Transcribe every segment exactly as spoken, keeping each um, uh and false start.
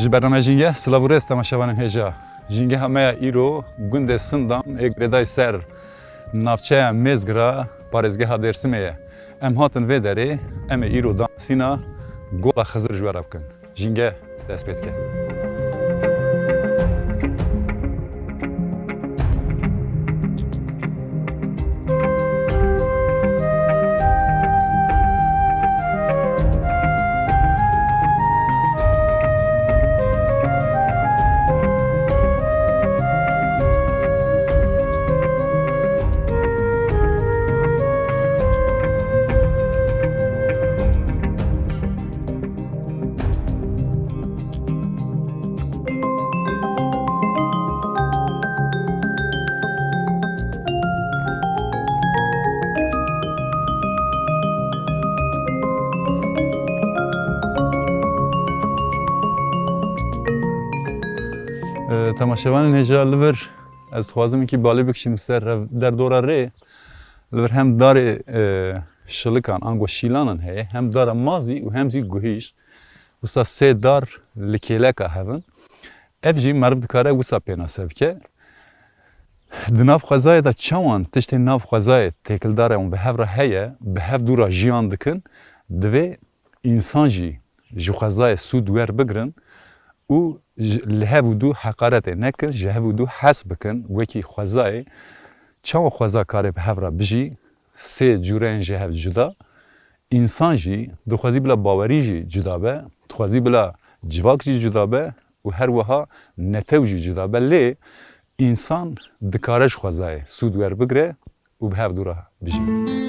Ji bernameya Jînge, silav û rêz temaşevanên hêja. Jîngeha me ya îro gundê Sindam ê girêdayî ser navçeya Mêzgira parêzgeha Dêrsimê ye. Em hatin vê derê, em ê îro danasîna Gola Xizir ji we re bikin. Jînge dest pê dike. E, temaşevanên hêja, li vir ez dixwazim wekî balê bikişînim ser rev-, derdora rê. Li vir hem darê, e, şilikan, ango şîlanan heye, hem dara mazî û hem jî guhîş. Wisa sê dar li kêleka hev in. Ev jî meriv dikare wisa pênase bike. Di nav xwezayê de çawan tiştên nav xwezayê têkildar e û bi hev re heye, bi hev dû re jiyan dikin, divê însan jî ji xwezayê sûd werbigirin û ji, li hev û dû heqaretê nekin, ji hev û dû hez bikin, wekî xwezayê. Çawa xweza kare bi hev re bijî, sê cûreyên ji hev cuda, însan jî dixwazî bila bawerî jî cuda be, dixwazî bila civak jî cuda be û her wiha netew jî cuda be. Lê însan dikare ji xwezayê sûd werbigire û bi hev dû re bijîn.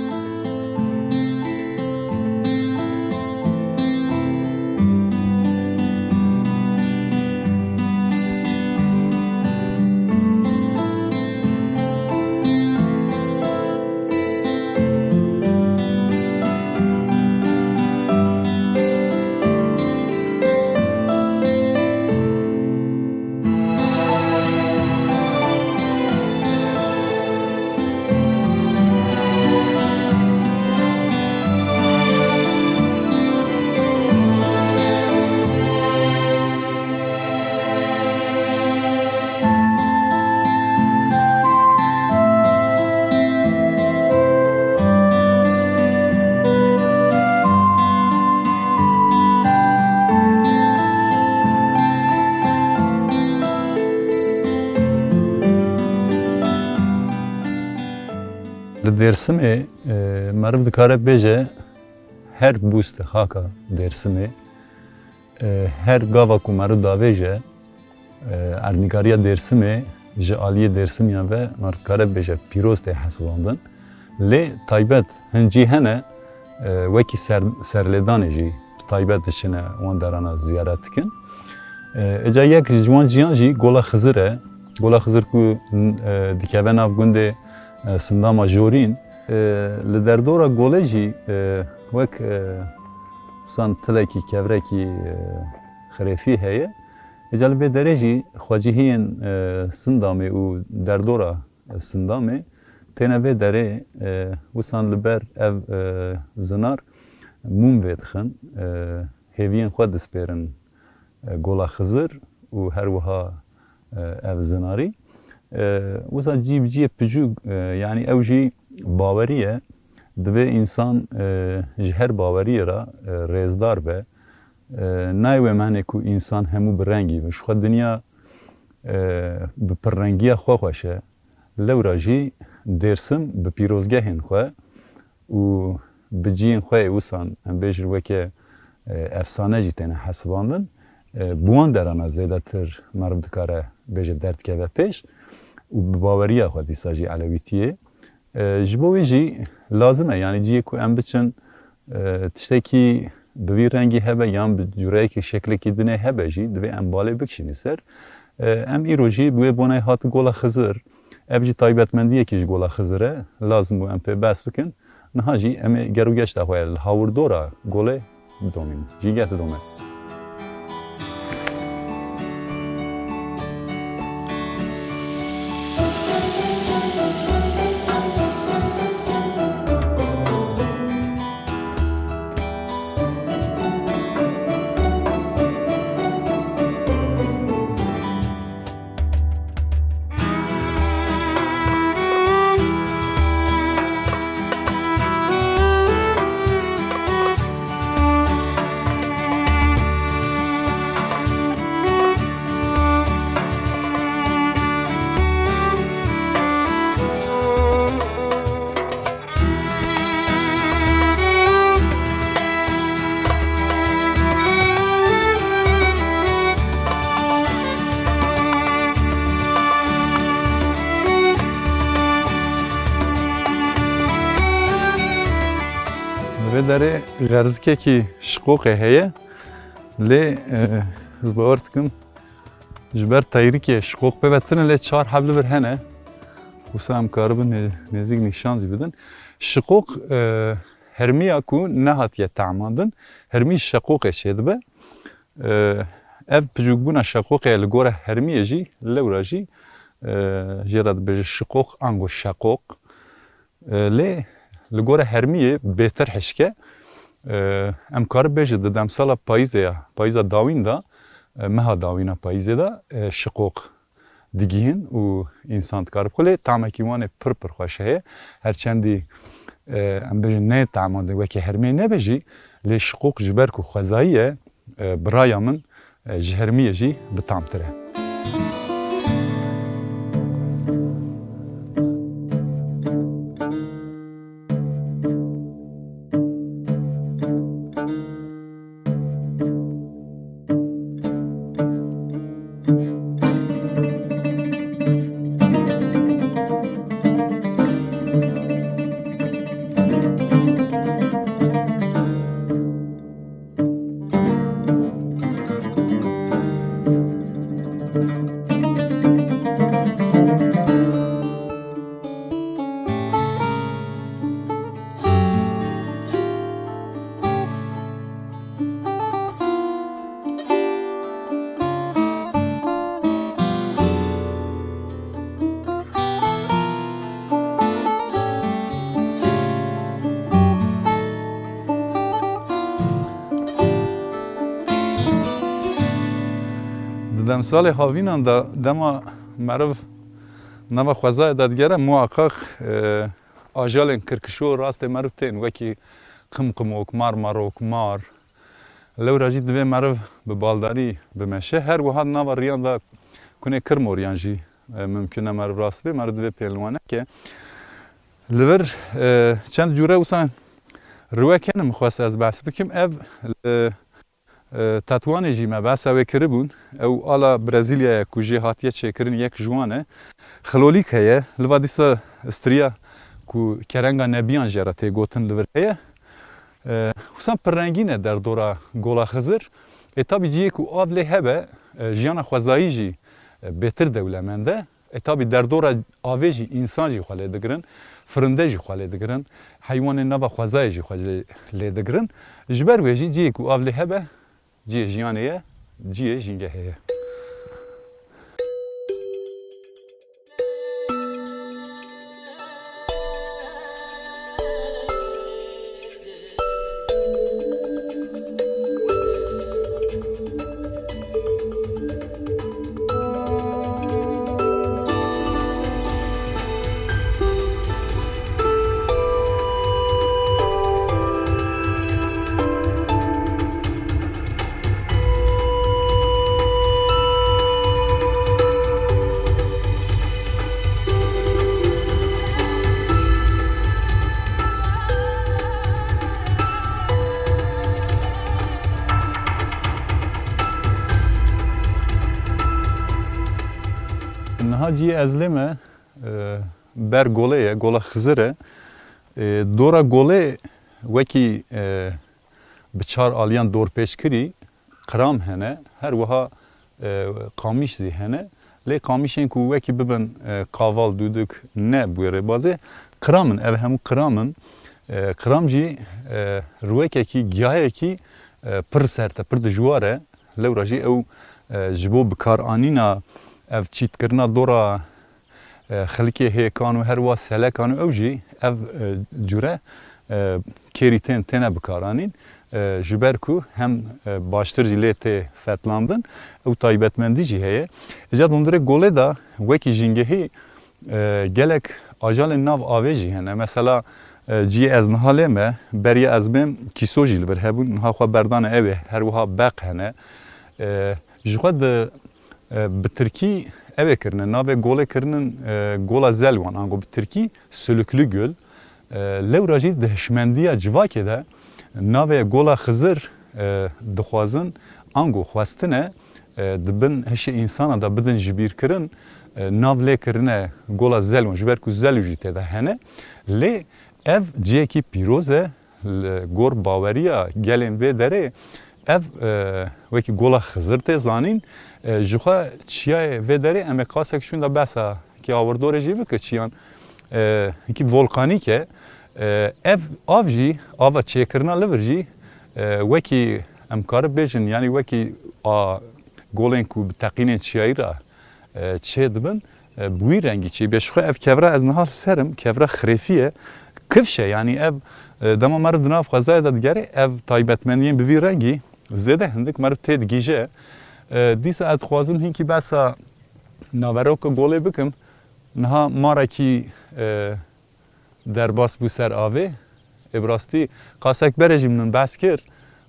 Li Dêrsimê, e, meriv dikare bêje, her bûste xaka Dêrsimê, e, her gava ku meriv davêje, e, erdnîgariya Dêrsimê ji aliyê Dêrsimiyan ve meriv dikare bêje pîroz tê hesibandin. Lê taybet hin cî hene, e, wekî ser-, serlêdanê jî bi taybet diçine wan derana ziyaret dikin. E, êca yek ji wan ciyan jî Gola Xizir e. Gola Xizir ku, e, dikeve nav gundê, e, Sindama Jorîn. E, li derdora golê jî, e, wek, e, san tilekî, kevrekî, e, xirêfî heye. Êca li vê derê jî xwecihiyên, e, Sindamê û derdora, e, Sindamê têne vê derê, e, wisan li ber ev, e, zinar mûm vêdixin, e, hêviyên xwe dispêrin e, Gola Xizir û her wiha, e, ev zinarî. E, wisa cî bi ciyê piçûk, e, yanî ew jî bawerî ye. Divê însan, e, ji her baweriyê re, e, rêzdar be. E, nayê wê menê ku însan hemû bi rengî be. Ji xwe dinya, e, bi pirrengiya xwe xweş e. Lewra jî Dêrsim bi pîrozgehên xwe û bi ciyên xwe yê wisan, em bêjin weke, e, efsane jî têne hesibandin. E, bi wan derana zêdetir meriv dikare bêje derdikeve pêş û bi baweriya xwe dîsa jî elewîtiyê. E, ji bo wê jî lazim e, yanî ciyê ku em biçin, e, tiştekî bi vî rengî hebe yan bi cûreyekî şeklekî dinê hebe jî divê em balê bikişînî ser. E, em îro jî bi wê bonayê hatin Gola Xizir. Ev jî taybetmendiyekî ji Gola Xizir e. Lazim bû em pê behs bikin. Niha jî em ê gerogeşta xwe li hawirdora golê bidomînin. Jîngeh didome. Li vê derê xerzikekî şiqoqê heye, lê, e, ez bawer dikim, ji ber teyrikê şiqoq pê ve tune, lê çar heb li vir hene. Wisa em karibin nê-, nêzîk nîşan jî bidin. Şiqoq, e, hermiya ku nehatiye tamandin, hermî şeqoqê çêdibe. E, ev piçûkbûna şeqoqê li gora hermiyê jî, lewra jî, e, jê re dibêje şiqoq ango şeqoq. E, lê li gora hermiyê bêtir hişk e. E, em karib bêje di demsala payîzê ya, payîza dawîn de, e, meha dawîna payîzê de, e, şiqoq digihîn û însan dikarib xwe lê tamekî wan ê pir pir xweş heye. Her çendî, e, em bêjin ne tamandê weke hermê nebe jî, lê şiqoq ji ber ku xwezayî ye, e, bi raya min, e, ji hermiyê jî bi tamtir e. Di demsalê havînan de dema meriv nava xwezayê de digere, muhaqqaq, e, ajalên kirkişo rastê meriv tên, wekî qimqimok, marmarok, mar. Lewra jî divê meriv bi baldarî bimeşe. Her wiha di nava riyan de kunê kirmoriyan jî, e, mimkun e meriv rast bê. Meriv divê pêlwane ke. Li vir, e, çend cûre wisa riwek hene min xwest ez behs bikim. Ev, e, e, Tetuanê jî me behsa wê kiribûn. Ew ala Brezîlyaya ku jê hatiye çêkirin yek ji wan e. Xilolîk heye. Li va dîsa striya ku kerenga Nebiyan jê re tê gotin li vir heye. E, wisa pirrengîn e derdora Gola Xizir. Ê tabî cihê ku av lê hebe, e, jiyana xwezayî jî, e, bêtir dewlemend e. E, tabî derdora avê jî însan jî xwe lê digirin, firinde jî xwe lê digirin, heywanên nava xwezayê jî xwe lê, lê digirin. Ji ber wê jî cihê ku av lê hebe, cihê jiyanê ye, cihê jîngehê ye. Niha cihê ez lê me, e, ber golê ye, gola Xizir e. E, dora golê wekî, e, bi çar aliyan dorpêç kirî, qiram hene, her wiha, e, qamîş zî hene. Lê qamîşên ku wekî bibin, e, kaval, dûdik, ne bi wê rêbazê, qiram in, ev hemû qiram in. E, qiram jî, e, rûyekekî, giyayekî, e, pir sert e, pir dijwar e. Lewra jî ew, e, ji bo bikaranîna ev çîtkirina dora, e, xilikê hêkan û her wa selekan û ew jî ev, e, cure, e, kêrî tên, têne bikaranîn. E, ji ber ku hem, e, baştir jî lê tê fetlandin, ew taybetmendî jî heye. Îca di hundirê golê de wekî jîngehî, e, gelek ajalên nav avê jî hene. Mesela, e, cihê ez niha lê me, beriya ez bêm kîso jî li vir hebûn, niha xwe berdane ew ê, her wiha beq hene. E, ji xwe di, e, bi tirkî ew ê kirine, navê golê kirinin, e, gola Zelwan, ango bi tirkî Sülüklü Göl. E, lewra jî di hişmendiya civakê de navê gola Xizir, e, dixwazin, ango xwestine, e, di bin hişê însana de bidin jibîrkirin, e, nav lê kirine gola Zelwan, ji ber ku zelû jî tê de hene. Lê ev cihekî pîroz e, li gor baweriya gelên vê derê, ev, e, wekî gola Xizir tê zanîn. E, ji xwe çiyayê vê derê em ê qasek şûnda behsa kî hawirdorê jî bike çiyan, e, kî volkanîk e. E, ev av jî, ava çêkirina li vir jî, e, wekî em karib bêjin, yanî wekî a golên ku bi teqînên çiyayî re, e, çê dibin, e, bi wî rengî çê bê. Ji xwe ev kevra ez niha li ser im, kevra xirêfî ye. Kifş e, yanî ev, e, dema meriv di nav xwezayê de digere, ev taybetmendiyên bi vî rengî zêde hindik meriv tê digihîje. E, dîsa ez dixwazim hinkî behsa naveroka golê bikim. Niha marekî, e, derbas bû ser avê. Ê bi rastî qasek berê jî min behs kir.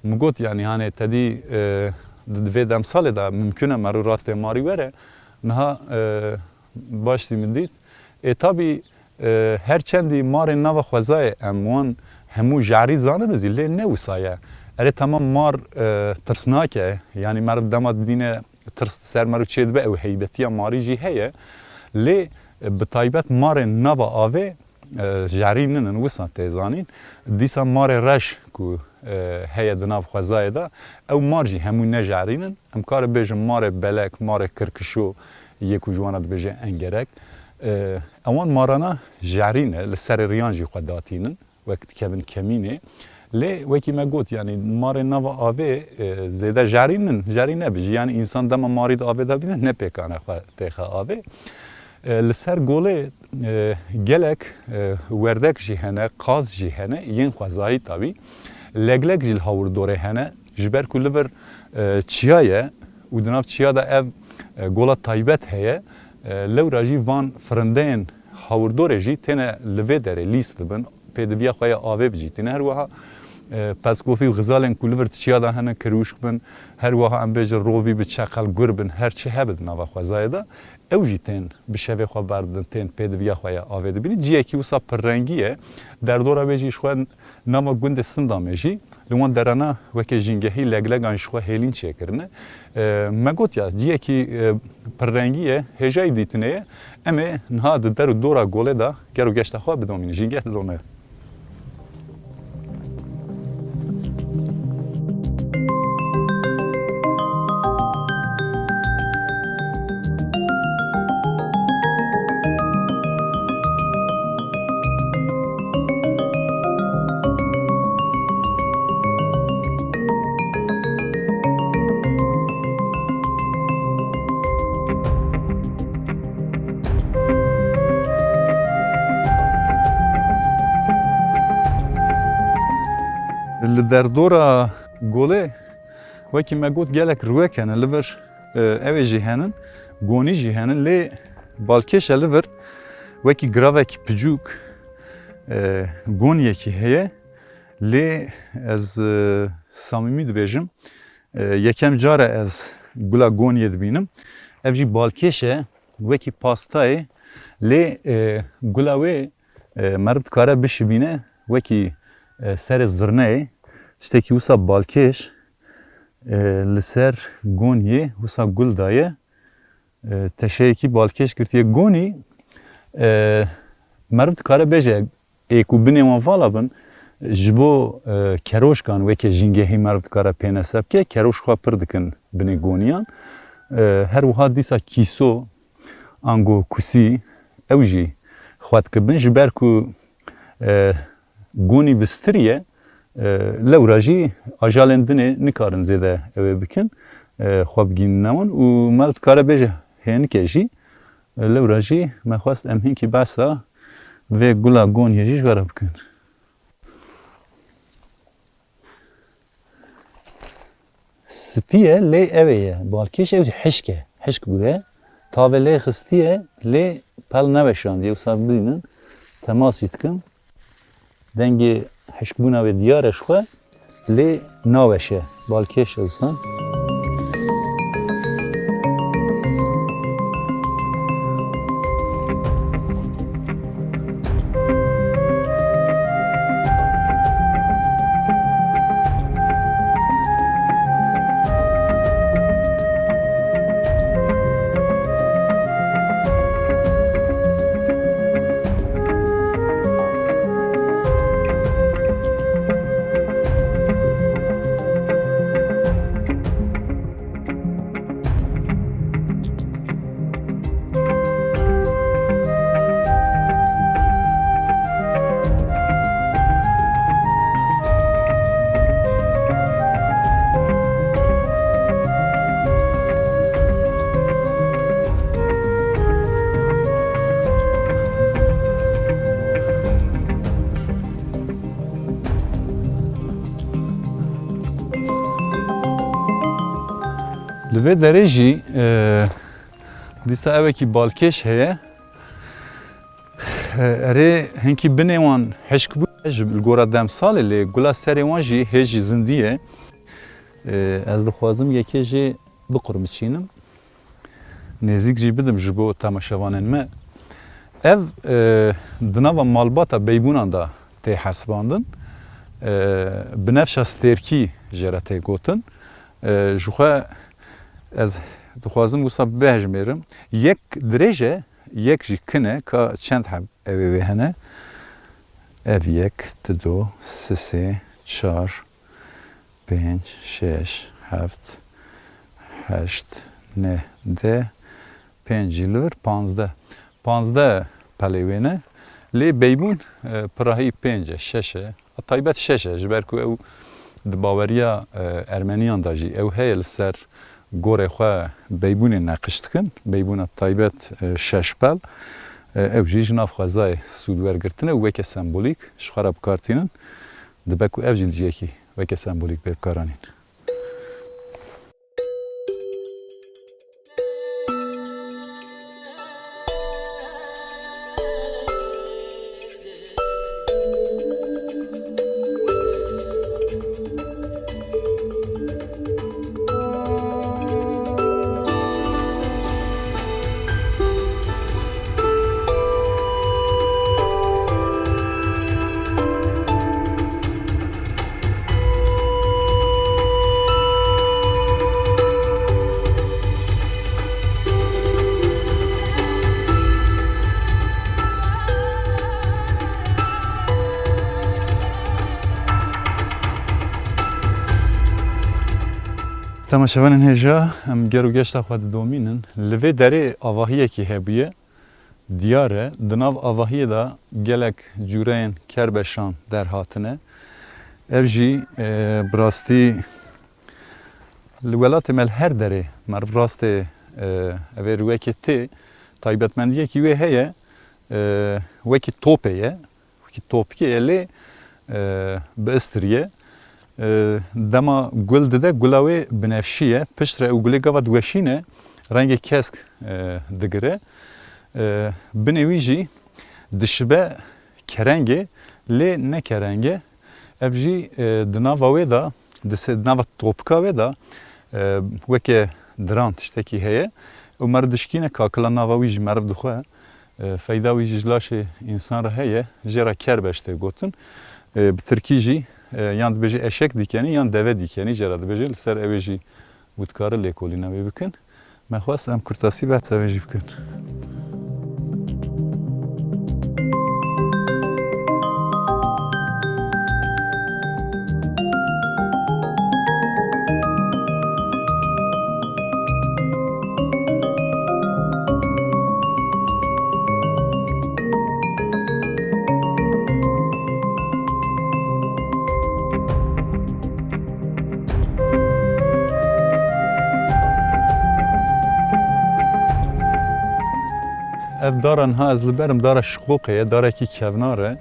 Min got, yanî, hanê tedî, e, di, di vê demsalê de mimkun e meriv rastê marî were. Niha, e, baş zî min dît. Ê tabî, e, her çendî marên nava xwezayê em wan hemû jarî zanibin zî, lê ne wisa ye. Erê, temam mar, e, tirsnak e. Yanî meriv dema dibîne tirs ser meriv çêdibe, ew heybetiya marî jî heye. Lê, e, bi taybet marên nava avê, e, jarî ninin, wisa tê zanîn. Dîsa marê reş ku, e, heye di nav xwezayê de, ew mar jî hemû ne jarî nin. Em kare bêjin marê belek, marê kirkişo, yê ku ji wan re dibêje engerek. E, ewan marana jarî ne, li serê riyan jî xwe datînin, wek dikevin kemînê. Lê wekî me got, yanî marê nava avê, e, zêde jarî nin, jarî nebijî. Yanî însan dema marî di avê de bîne, ne pêkane xwe têxe avê. E, li ser golê, e, gelek, e, werdek jî hene, qaz jî hene, yên xwezayî tabî. Leglek jî li hawirdorê hene. Ji ber ku li vir, e, çiya ye û di nav çiya de ev, e, gola taybet heye, e, lewra jî van firindeyên hawirdorê jî têne li vê derê lîs dibin. Pêdiviya xwe ya avê bijîtîne. Her wiha, e, pezkofî û xizalên ku li vir çiya de hene kirûşk bin, her wiha em bêjin rovî bi çeqel gur bin, her çi hebe di nava xwezayê de, ew jî tên bi şevê xwe berdidin, tên pêdiviya xwe ya avê dibînin. Ciyekî wisa pirrengî ye. Derdora wê jî ji xwe nava gundê Sindamê jî li wan derana weke jîngehî leglegan ji xwe hêlîn çêkirine. E, me got ya, ciyekî, e, pirrengî ye, hêjayî dîtinê ye. Em ê niha di der û dora golê de ger û geşta xwe bidomînin. Jîngeh didome. Li derdora golê, wekî me got, gelek rûyek hene. Li vir, e, ew ê jî henin, gonî jî henin. Lê balkêş e li vir, wekî giravek picûk, e, goniyekî heye. Lê ez, e, samîmî dibêjim, e, yekem car e ez gula goniyê dibînim. Ev jî balkêş e, wekî pastayê. Lê, e, gula wê, e, meriv dikare bişibîne wekî, e, serê zirneyê. Tiştekî wisa balkêş, e, li ser goniyê wisa gul daye. E, teşeyekî balkêş girtiye gonî, e, meriv dikare bêje, ê ku binê wan vala bin, ji bo, e, keroşkan weke jîngehî meriv dikare pênese bike, keroş xwe pir dikin binê goniyan. E, her wiha dîsa kîso, ango kusî, ew jî xwe dikibin, ji ber ku, e, gonî bi stirî ye, e, lewra jî ajalên dinê nikarin zêde ew ê bikin, e, xwe bigihînin wan û meriv dikare bêje hênike jî, e, lewra jî me xwest em hinkî behsa vê gula goniyê jî ji we re bikin. Spî ye, lê ew ê ye. Balkêş ew jî hişk e. Hişk bûye. Tavê lê xistiye, lê pel neweşandiye. Wisa bibînin, temas jî dikim. Dengê hişkbûna wê diyar e ji xwe, lê naweşe. Balkêş e wisa. Li vê derê jî, e, dîsa ewekî balkêş heye. E, erê hinkî binê wan hişk bûye ji li gora demsalê, lê gula serê wan jî hê jî zindî ye. E, ez dixwazim yekê jê biqurmiçînim. Nêzîk jî bidim ji bo temaşevanên me. Ev, e, di nava malbata beybûnan de tê hesibandin. E, binevşa stêrkî jê re tê gotin. E, ji xwe ez dixwazim wisa bihejmêrim. Yek dirêj e, yek jî kin e, ka çend heb ew ê wê hene? Ev yek, ti do, sisê, çar, pênc, şeş, heft, heşt, neh, deh, pênc jî li vir, panzdeh. Panzdeh pelê wê ne. Lê beybûn, e, pirahî pênc e, şeş e. A taybet şeş e, ji ber ku ew di baweriya, e, ermeniyan de jî ew heye, li ser gorê xwe beybûnê neqiş dikin. Beybûna taybet, e, şeş pel, e, ew jî ji nav xwezayê sûd wergirtine û weke sembolîk ji xwe re bi kar tînin. Dibe ku ev jî li cihekî weke sembolîk bê bikaranîn. Temaşevanên hêja, em ger û geşta xwe didomînin. Li vê derê avahiyekî hebûye. Diyar e, di nav avahiyê de gelek cûreyên kerbeşan derhatine. Ev jî, e, bi rastî li welatê me li her derê meriv rastê, e, evê rûyekê tê, taybetmendiyekî wê heye, e, wekî topê ye. Wekî topikê ye lê, e, bi istirî ye. E, dema gul dide, gula wê binefşî ye. Piştre ew gulê gava diweşîne, rengê kesk, e, digire. E, binê wî jî dişibe kerengê, lê ne kereng e. Ev jî, e, di nava wê de, di se-, di nava topika wê de, e, weke diran tiştekî heye. Û meriv dişkîne, kakila nava wî jî meriv dixwe. E, feyda wî jî ji laşê însan re heye, jê re kerbeş tê gotin. E, bi tirkî jî, e, yan dibêje eşek dikenî, yan deve dikenî, jê re dibêje, li ser ew ê jî hûn dikarin lêkolîna wê bikin. Me xwest em kurtasî behsa vê jî bikin. Ev dara niha ez li ber im, dara Şiqoqê ye, darekî kevnar e.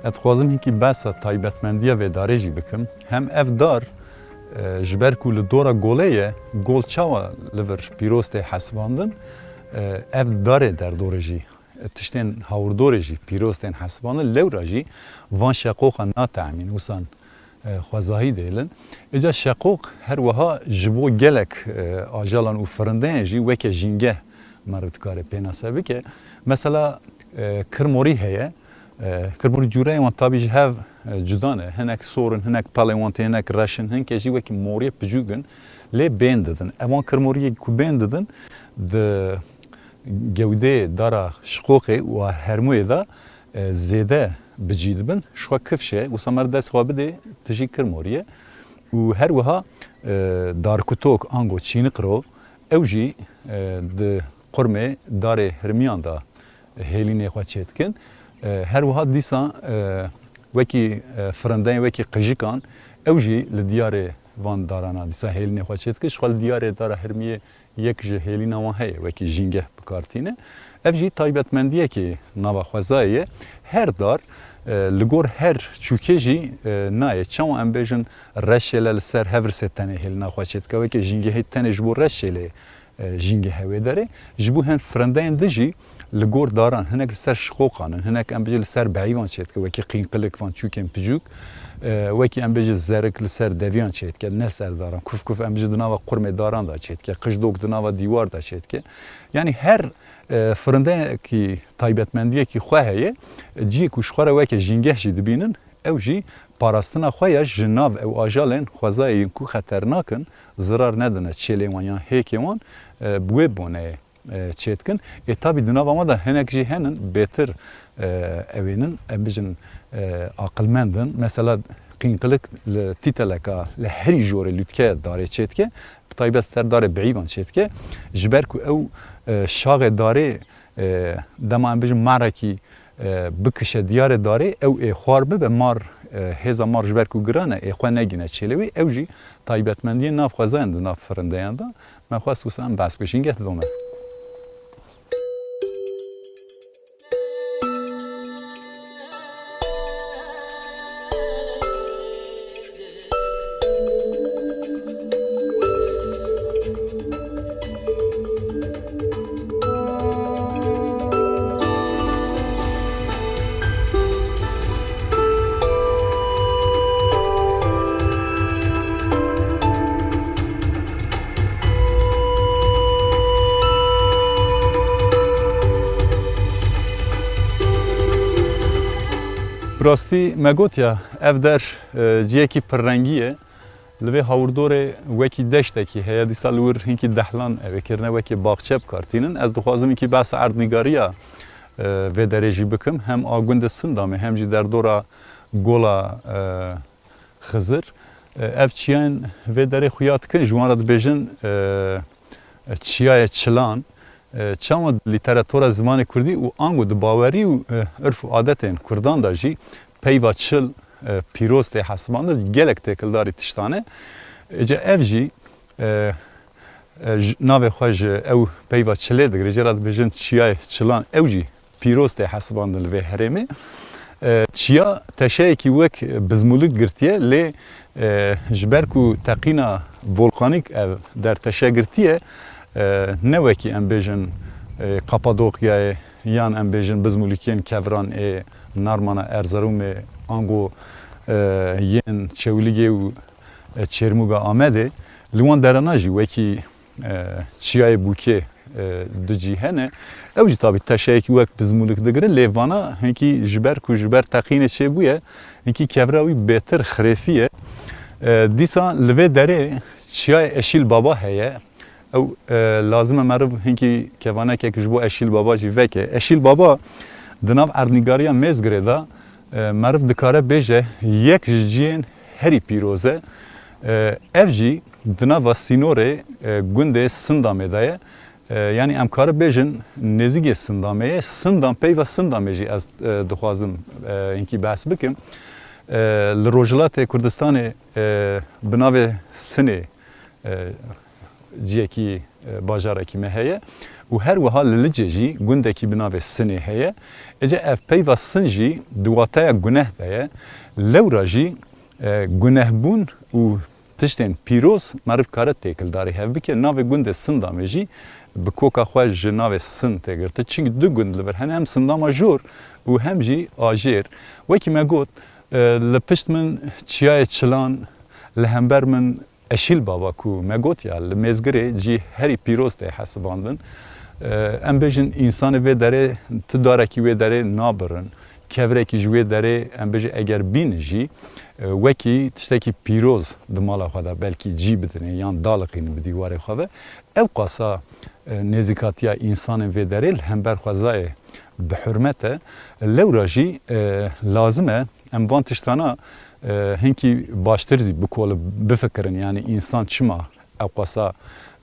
Ez dixwazim hinkî behsa taybetmendiya vê darê jî bikim. Hem ev dar, e, ji ber ku li dora golê ye, gol çawa li vir pîroz tê hesibandin, e, ev darê derdorê jî, e, tiştên hawirdorê jî pîroz tên hesibandin, lewra jî van şeqoxan natemîn, wisa, e, xwezayî dêlin. Îca şeqoq her wiha ji bo gelek, e, ajalan û firindeyan jî weke jîngeh meriv dikare pênase bike. Mesela, e, kirmorî heye. E, kirmorî cûreyê wan tabî ji hev, e, cuda ne. Hinek sor in, hinek pelên wan tê, hinek reş in, hinke jî wekî moriyê piçûk in. Lê bên didin. Evan kirmoriyê ku bên didin, di gewdeyê dara Şiqoqê û a Hermûyê de, e, zêde bi cî dibin. Ji xwe kifş e, wisa mer dest xwe bidê, tu jî kirmorî ye. Û her wiha, e, darkutok, ango çîniqro, ew jî, e, di qurmê darê hirmiyan de hêlînê xwe çêdikin. E, her wiha dîsa, e, wekî, e, firindeyên, wekî qijikan, ew jî li diyarê van darana dîsa hêlînê xwe çêdikin. Ji xwe li diyarê dara hirmiyê yek ji hêlîna wan heye, wekî jîngeh bi kar tîne. Ev jî taybetmendiyekî nava xwezayê ye. Her dar, e, li gor her çûkê jî, e, nayê. Çawa em bêjin reşêle li ser hevirsê tenê hêlîna xwe çêdike, wekî jîngehê tenê ji bo reşêlê, e, jîngehê wê derê. Ji bo hin firindeyên din jî li gor daran, hinek li ser şiqoqan in, hinek em bêjin li ser beîvan çêdike, wekî qînqilik van çûkên piçûk, e, wekî em bêjin zerik li ser deviyan çêdike, ne ser daran. Kuf kuf em bêjin di nava qurmê daran de çêdike, qij dok di nava dîwar de çêdike. Yanî her, e, firindeyekî taybetmendiyekî xwe heye, ciyê ku ji xwe re weke jîngeh jî dibînin, ew jî parastina xwe ya ji nav ew ajalên xwezayê yên ku xeternak in, zirar nedine çêlê wan yan hêkê wan, e, bi wê boneyê, e, çêdikin. Ê tabî di nava wan de hinek jî henin bêtir, e, ewênin, em bijin, e, aqilmend in. Mesela qînqilik li tîteleka li herî jorê lûtke darê çêdike, bi taybet ser darê biîvan çêdike. Ji ber ku ew, e, şaxê darê, e, dema em bijin marekî, e, bikişe diyarê darê, ew ê xwar bibe, mar, e, hêza mar ji ber ku giran e, ê xwe negîne çêlê wî, ew jî taybetmendiyên nav xwezayan di nav firindeyan de. Me xwest wisa em behs bikin. Geh didome. Bi rastî me gotiya, ev der, e, ciyekî pirrengî ye. Li vê hawirdorê wekî deştekî heye, dîsa li wir hinkî dehlan ew ê kirine, wekî baxçe bi kar tînin. Ez dixwazim hinkî behsa erdnîgariya, e, vê derê jî bikim. Hem a gundê Sindamê, hem jî derdora Gola, e, Xizir. E, ev çiyayên vê derê xuya dikin, ji wan re dibêjin, e, çiyayê çilan. E, çawa di lîteratura zimanê kurdî û ango di bawerî û, e, urf û adetên kurdan de jî peyva çil, e, pîroz tê hesibandin, gelek têkildarî tiştan e. Êca ev jî, e, e, ji, navê xwe ji ew peyva çilê digire, jê re dibêjin çiyayê çilan, ew jî pîroz tê hesibandin li vê herêmê. E, çiya teşeyekî wek bizmûlik girtiye, lê, e, ji ber ku teqîna volkanîk ev der teşe girtiye, e, ne wekî em bêjin, e, Kapadokyayê yan em bêjin bizmûlikiyên keviran ê Narmana Erzeromê ango, e, yên Çewligê û, e, Çêrmûga Amedê. Li wan derana jî wekî e, çiyayê Bûkê, e, du cî hene. Ew jî tabî teşeyekî wek bizmûlik digirin, lê vana hinkî ji ber ku ji ber teqînê çêbûye, hinkî kevra wî bêtir xirêfî ye. E, dîsa li vê derê çiyayê Eşîl Baba heye. Ew, e, lazim e meriv hinkî kevanekek ji bo Eşîl Baba jî veke. Eşîl Baba di nav erdnîgariya Mêzgirê de, e, meriv dikare bêje yek ji ciyên herî pîroz e. E, ev jî di nava sînorê, e, gundê Sindamê de ye. E, yanî em kare bêjin nêzîkê Sindamê ye. Sindan, peyva Sindamê jî ez, e, dixwazim, e, hinkî behs bikim. E, li Rojhilatê Kurdistanê, e, bi navê Sinê, e, ciyekî, e, bajarekî me heye û her wiha li Licê jî gundekî bi navê Sinê heye. Êca ev peyva Sin jî di wateya guneh de ye. Lewra jî, e, gunehbûn û tiştên pîroz meriv kare têkildarî hev bike. Navê gundê Sindamê jî bi koka xwe ji navê Sin tê girtin. Çimkî du gund li vir hene, hem Sindama Jor û hem jî Ajêr. Wekî me got, e, li pişt min Çiyayê Çilan, li hember min Eşîl Baba ku me got ya li Mêzgirê cî herî pîroz tê hesibandin. E, em bêjin însanê vê derê tu darekî wê derê nabirin. Kevrekî ji wê derê, em bêjin, eger bînin jî, e, wekî tiştekî pîroz di mala xwe de belkî cî bidinê yan daliqînin bi dîwarê xwe ve. Ew qasa, e, nêzîkatiya însanên vê derê li hember xwezayê bi hurmet e. Lewra jî, e, lazim e em van tiştana, e, hinkî baştir zî bikol-, bifikirin. Yanî însan çima ew qasa,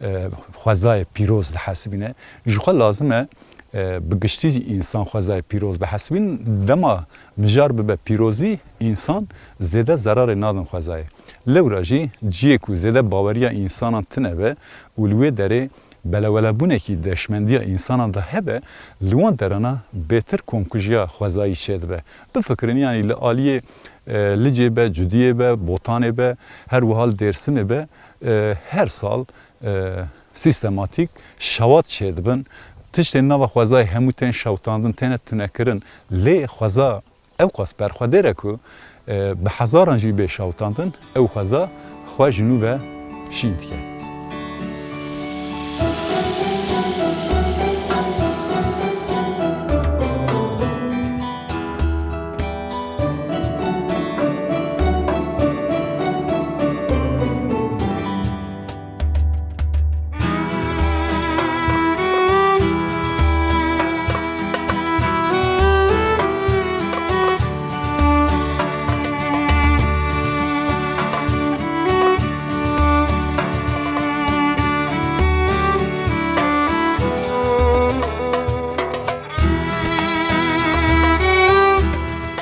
e, xwezayê pîroz dihesibîne? Ji xwe lazim e, e, bi giştî jî însan xwezayê pîroz bihesibîn. Dema mijar bibe pîrozî, însan zêde zerarê nadin xwezayê. Lewra jî ciyê ku zêde baweriya însanan tune be û li wê derê belewelebûnekî deşmendiya însanan de hebe, li wan derana bêtir komkujiya xwezayî çêdibe. Bifikirin, yanî li aliyê, e, Licê be, Cudiyê be, Botanê be, her wiha li Dêrsimê be, e, her sal, e, sîstematîk şewat çêdibin. Tiştên nava xwezayê hemû tên şewtandin, têne tunekirin. Lê xweza ew qas berxwedêr e ku, e, bi hezaran jî bê şewtandin, ew xweza xwe ji nû ve şîn dike.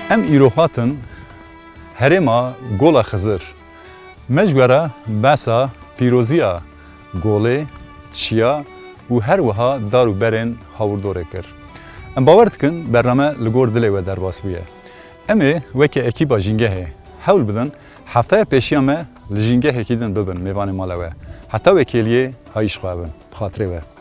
Em îro hatin herêma Gola Xizir. Me ji we re behsa pîroziya golê, çiya û her wiha dar û berên hawirdorê kir. Em bawer dikin bername li gor dilê we derbas bûye. Em ê weke ekîba Jîngehê hewl bidin, heftaya pêşiya me li jîngehekî din bibin mêvanê mala we. Heta wê kêliyê hayîş xwe bin. Bi xatirê we.